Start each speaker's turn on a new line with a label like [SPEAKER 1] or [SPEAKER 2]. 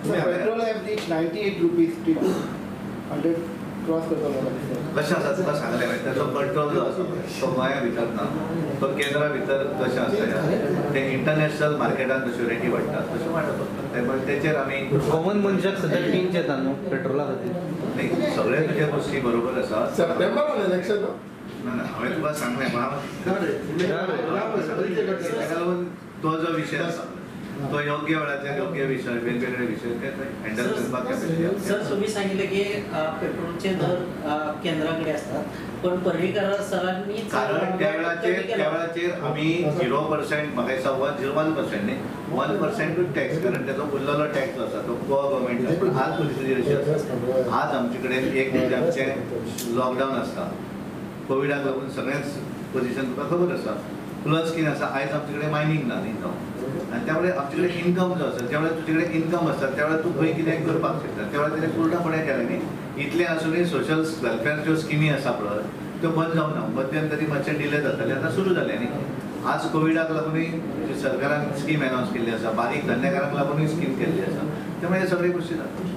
[SPEAKER 1] Petrol have reach ₹98 100 cross करता म्हाका दिसता.
[SPEAKER 2] कशें आसा, तुका सांगलें मागीर, ताचो कंट्रोल जो आसा तो गोंया भितर ना, तो केंद्रा भितर. कशें आसता तें, इंटरनॅशनल मार्केटान जश्यो रेटी वाडटात तश्यो वाडत वता. त्यामुळे तेचेर आमी
[SPEAKER 3] कॉमन मनशाक सध्या पिंच येता न्हू पेट्रोला खातीर.
[SPEAKER 2] नाही, सगळे तुजे गोश्टी बरोबर आसा.
[SPEAKER 4] सप्टेंबरान इलेक्शन न्हू?
[SPEAKER 2] ना ना, हांवें तुका सांगलें ताका लागून तो जो विशय आसा तो योग्य वेळाचेर योग्य विशय, वेगवेगळे विशय ते हँडल करपाक कॅपॅसिटी.
[SPEAKER 5] सर, तुम्ही सांगितलं की पेट्रोलचे दर केंद्राकडे असतात, पण पर्रीकर सरांनी
[SPEAKER 2] कारण त्या वेळाचेर आमी 0%, म्हाका दिसता 1.01% न्ही, 1% टॅक्स, कारण त्याचो उरलेलो टॅक्स जो आसा तो गोवा गव्हर्मेंट. पण आज परिस्थिती अशी आसा, आज आमचे कडेन एक म्हणजे आमचें लॉकडावन आसता, कोविडाक लागून सगळेंच पोझिशन तुका खबर आसा. प्लस कितें आसा, आयज आमचे कडेन मायनींग ना न्ही जावं आनी त्यामुळे आमचे कडेन इन्कम जो आसा, ज्या वेळार तुजे कडेन इन्कम आसता त्या वेळार तूं खंय कितें करपाक शकता. त्या वेळार तेणें पूर्णपणे केलें न्ही. इतलें आसुनूय सोशल वेलफेअर ज्यो स्किमी आसा पळय त्यो बंद जावंक ना. मध्यंतरी मातशें डिले जातालें, आतां सुरू जालें न्ही. आज कोविडाक लागूनय सरकारान स्कीम अनावन्स केल्ली आसा, बारीक धंदेकारांक लागूनय स्कीम केल्ली आसा. त्यामुळे हे सगळे गोश्टी जाता.